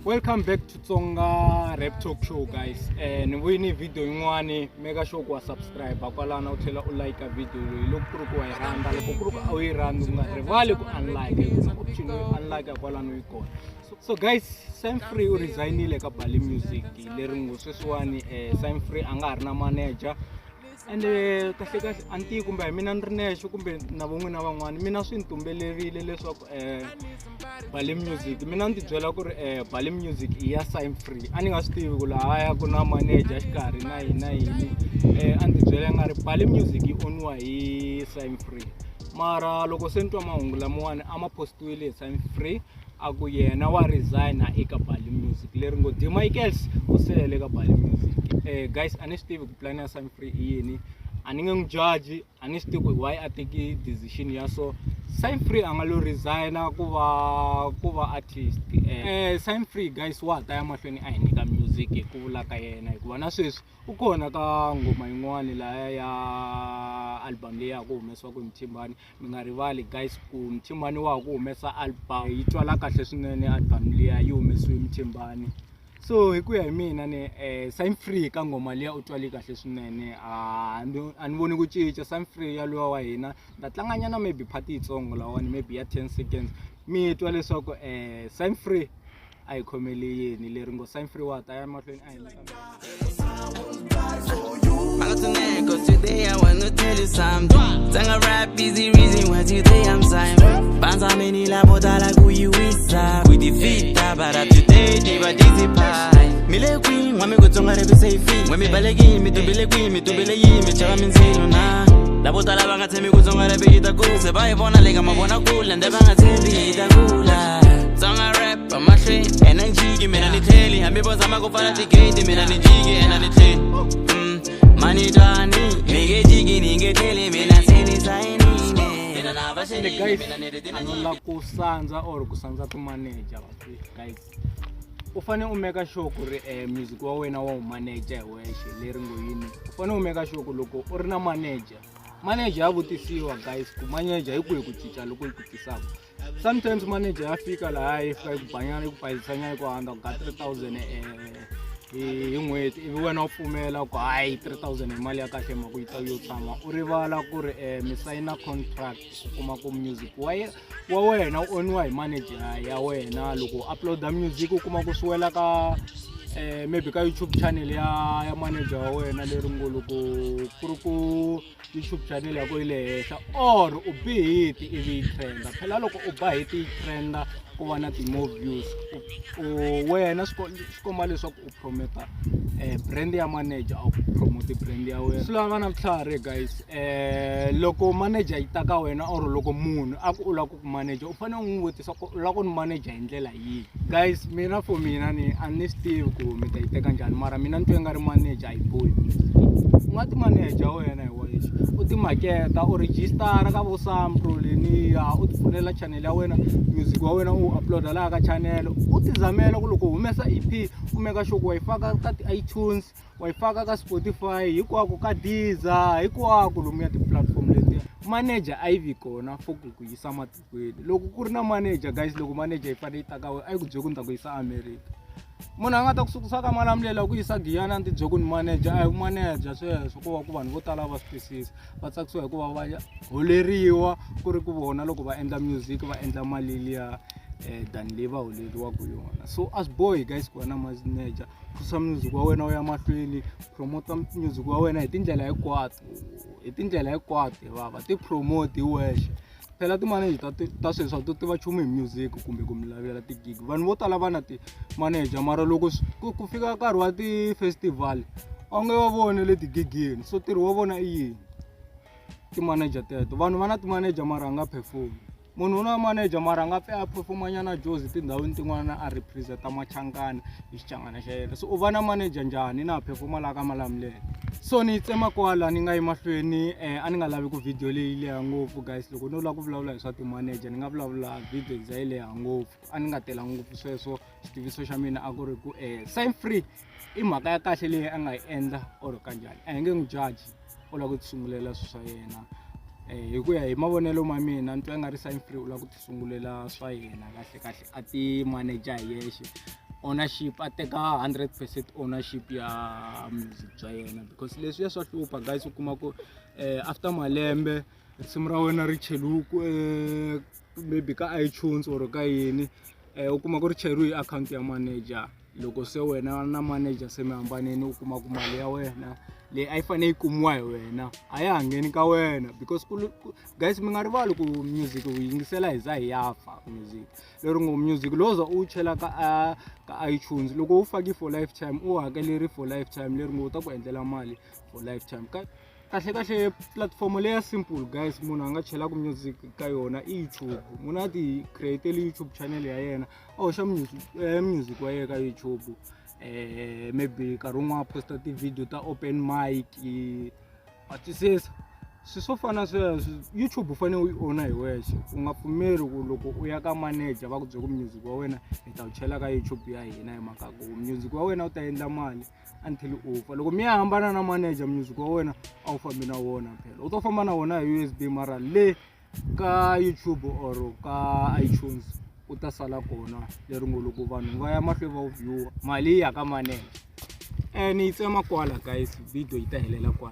Welcome back to Tsonga Rap Talk Show, guys. Ni vuyini video yin'wani, make sure ku wa subscribe kwalano u tlhela u like video leyi loko ku ri ku wa yi rhandza. Loko ku ri ku a wu yi rhandzi, u nga rivali ku unlike, hikuva option yo unlike kwalano yi kona. So guys, Sam Free u resignile ka Bali Music, leri ngo sweswiwani Sam Free a nga ha ri na manager. Ende kahle kahle a ni tivi kumbe hi mina ni ri nexe kumbe na vo n'wina van'wani, mina swi ni tumbelerile leswaku Bali Music, mina ni ti byela ku ri Bali Music i ya Sam Free. A ni nga swi tivi ku lahaya ku na manager xikarhi na yini na yini. A ni ti byela nga ri Bali Music yi oniwa hi Sam Free, mara loko se ni twa mahungu lamawani a ma postiwile hi Sam Free, a ku yena wa resigna eka Bali Music, leri ngo D Michaels u sele ka Bali Music. Guys, a ni swi tivi ku plan ya Sam Free i yini, a ni nge n'wi judge, a ni swi tivi ku why a teki decision ya so. Sam Free a nga lo resigna ku va artist. Sam Free, guys, wa ha ta ya mahlweni a hi nyika music hi ku vula ka yena, hikuva na sweswi u kona ka nghoma yin'wani laya ya album leyi ya ha ku humesiwaka hi Mthimbani. Mi nga rivali, guys, ku Mthimbani wa ha ku humesa album, yi twala kahle swinene album liya yi humesiwe Mthimbani. So hi ku ya hi mina ni Sam Free ka nghoma liya u twali kahle swinene, a ni voni ku cinca. Sam Free ya luwa wa hina ni ta tlanga nyana maybe part yitsongo lawani, maybe ya 10 seconds, mi twa leswaku Sam Free a hi khomele yini, leri ngo Sam Free wa ta ya mahlweni a hi nyika. Cause today I wanna tell you something. Tsonga rap is the reason why today I'm Simon. Banza many labo dala kuyiwisa. We defeat but up today they were dizzy. Mile queen, wami kutsonga rap safe. When me baleki, mi tumbele queen, mi tumbele yi, mi chava minzilo na. Labo tala va nga tshembi kutsonga rap yi ta ku se va yi vona le ka mavona kule, ende va nga tshembi yi ta kula. Tsonga rap amahlweni ena njiki, mina ni tlheli, hambi vo zama ku pfala tigate, mina ni jiki ena ni tlheli. Manitwani ni nge jiki, ni nge tlheli, mina se ni sayinile. Mina na va Ende guys, a no la ku sandza or ku sandza ti-manager, guys. U fanele u make sure ku ri music wa wena wa wu manager hi wexe, leri ngo yini, u fanele u make sure ku loko u ri na manager, manager ya vutisiwa, guys, ku manager hi kwihi ku cinca loko yi ku tisaka. Sometimes manager ya fika laha, yi fika yi ku banyana, yi ku bayisanyana, yi ku handa ku ka 3000 hi n'hweti, ivi wena u pfumela ku hayi, 3000 hi mali ya kahle, mhaka yi ta yo tshama. U rivala ku ri mi sayina contract, u kuma ku music wa wena u oniwa hi manager ya wena. Loko u uploada music, u kuma ku swi wela ka maybe ka YouTube channel ya manager wa wena, leri ngo loko ku ri ku YouTube channel ya ku yi le henhla or u bi hit ivi yi trenda. Phela loko u ba hit yi trenda, ku va na ti-more views, u wena swi komba leswaku u promota brand ya manager, a wu promote brand ya wena. Swi lava na vutlhari, guys. Loko manager yi ta ka wena or loko munhu a ku u lava ku ku manager, u fanele u n'wi vutisa ku u lava ku ni manager hi ndlela yihi. Guys, mina for mina ni a ni swi tivi ku mi ta yi teka njhani, mara mina ni twa nga ri manager a yi bohi. U nga ti manager wena hi wexe, u ti maketa, u registara ka vo Sampro leniya, u ti pfulela channel ya wena, music wa wena u uploada laha ka channel, u ti zamela ku loko u humesa EP, u make sure ku wa yi faka ka ti-iTunes, wa yi faka ka Spotify, hinkwako ka Deezer, hinkwako lomuya ti-platform letiya. Manager a yi vi kona for ku ku yisa matikweni. Loko ku ri na manager, guys, loko manager yi fanele yi ta ka wena, a yi ku byeli ku ni ta ku yisa America. Munhu a nga ta ku sukusa ka Malamulele ku yisa Giyani, a ni ti byeli ku ni manager. A hi ku manager sweswo, ko va ku vanhu vo tala va swi twisisa, va tsakisiwa hikuva va holeriwa, ku ri ku vona loko va endla music va endla mali liya than leyi va holeriwaka yona. So a swi bohi, guys, ku va na manager. Phusa music wa wena wu ya mahlweni, promota music wa wena hi tindlela hinkwato, hi tindlela hinkwato hi vava ti promote hi wexe. Phela ti-manager ta sweswi a to tiva nchumu hi music kumbe ku mi lavela ti-gig. Vanhu vo tala va na ti-manager, mara loko ku fika nkarhi wa ti-festival a wu nge va voni le tigigini. So ntirho wa vona i yini ti-manager teto? Vanhu va na ti-manager mara a nga perform. Munhu u na manager mara a nga pfi a performa nyana jozi tindhawini tin'wana, a representa Machangana hi Xichangana xa yena. So u va na manager njhani na performa laha ka Malamulele? So ni yi tsema kwala, ni nga yi mahlweni. A ni nga lavi ku video leyi leha ngopfu, guys. Loko no lava ku vulavula hi swa ti-manager, ni nga vulavula video yi za yi leha ngopfu. A ni nga telanga ngopfu sweswo. Xitiviso xa mina a ku ri ku Sam Free i mhaka ya kahle leyi a nga yi endla or kanjhani, a hi nge n'wi judge, u lava ku ti sungulela swilo swa yena. Hi ku ya hi mavonelo ma mina, ni twa nga ri Sam Free u lava ku ti sungulela swa yena kahle kahle, a ti manager hi yexe. ownership, a teka 100% ownership ya music bya yena, because leswiya swa hlupha guys. U kuma ku after malembe risimu ra wena ri cheliwe maybe ka iTunes or ka yini, u kuma ku ri cheriwe hi akhawunti ya manager. Loko se wena na manager se mi hambanini, u kuma ku mali ya wena leyi a yi fanele yi kumiwa hi wena a ya ha ngheni ka wena, because ku guys, mi nga rivali ku music u yingisela hi za hi ya fa. Music leri ngo music lowo za u wu chela ka iTunes, loko u faki for lifetime, u hakeleri for lifetime, leri ngo u ta ku endlela mali for lifetime. Kahle kahle platform leya simple guys, munhu a nga chelaka music ka yona i YouTube. Munhu a ti createle YouTube channel ya yena, a hoxa music wa yena ka YouTube, maybe nkarhi wun'wana a posta ti-video ta open mic, wa twisisa, swilo swo fana sweswo. YouTube u fanele u yi owna hi wexe, u nga pfumeli ku loko u ya ka manager va ku byela ku music wa wena hi ta wu chela ka YouTube ya hina, hi mhaka ku music wa wena wu ta endla mali until u fa. Loko mi ya hambana na manager, music wa wena a wu fambi na wona, phela u to famba na wona hi USB, mara le ka YouTube or ka iTunes u ta sala kona, leri ngo loko vanhu va ya mahlweni va wu viewer, mali yi ya ka manager. Ni yi tsema kwala guys, video yi ta helela kwala.